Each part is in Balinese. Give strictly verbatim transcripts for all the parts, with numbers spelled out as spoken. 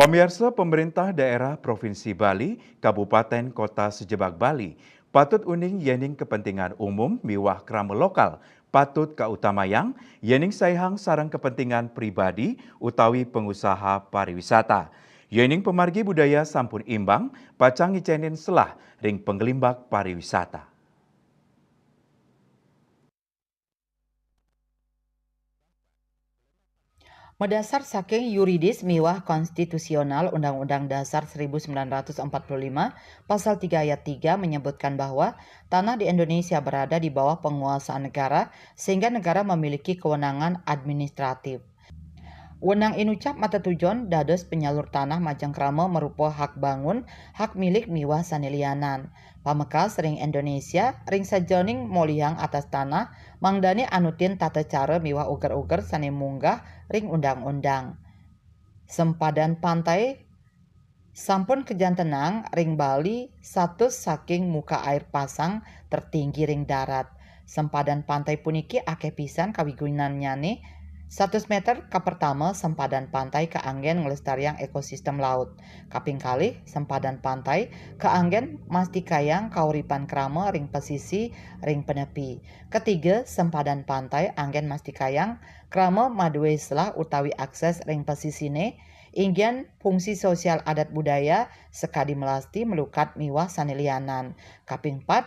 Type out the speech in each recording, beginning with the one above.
Pamiarsa, pemerintah daerah Provinsi Bali, Kabupaten Kota sejebag Bali, patut uning yening kepentingan umum miwah krama lokal patut kautamayang, yening saihang sareng kepentingan pribadi utawi pengusaha pariwisata. Yening pemargi budaya sampun imbang, pacang ngicenin selah ring penglimbak pariwisata. Madasar saking yuridis miwah konstitusional, Undang-Undang Dasar seribu sembilan ratus empat puluh lima Pasal tiga Ayat tiga menyebutkan bahwa tanah di Indonesia berada di bawah penguasaan negara, sehingga negara memiliki kewenangan administratif. Wenang inucap matetujon dados penyalur tanah majeng krama marupa hak bangun, hak milik miwah sane lianan. Pamekas ring Indonesia, ring sajeroning molihang atas tanah, mangdane anutin tata cara miwah uger-uger sane munggah ring undang-undang. Sempadan pantai sampun kajantenang ring Bali satus saking muka air pasang tertinggi ring darat. Sempadan pantai puniki akeh pisan kawigunannyane. Satus meter kapertama, sempadan pantai kaanggen nglestariang ekosistem laut. Kaping kalih, sempadan pantai kaanggen mastikayang kauripan krama ring pesisi ring penepi. Ketiga, sempadan pantai anggen mastikayang krama madue selah utawi akses ring pesisine, inggian fungsi sosial adat budaya sakadi melasti, melukat miwah sane lianan. Kaping pat,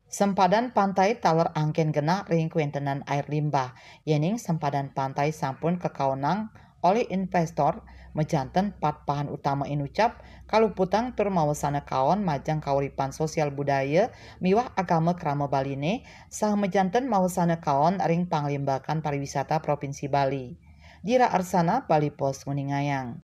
sempadan pantai taler anggen genah ring kawentenan air limbah. Yening sempadan pantai sampun kakaonang olih investor, majanten pat pahan utama inucap kaluputang tur mawasana kaon majeng kauripan sosial budaya miwah agama krama Baline, saha majanten mawasana kaon ring panglimbakan pariwisata Provinsi Bali. Dira Arsana, Bali Post, nguningayang.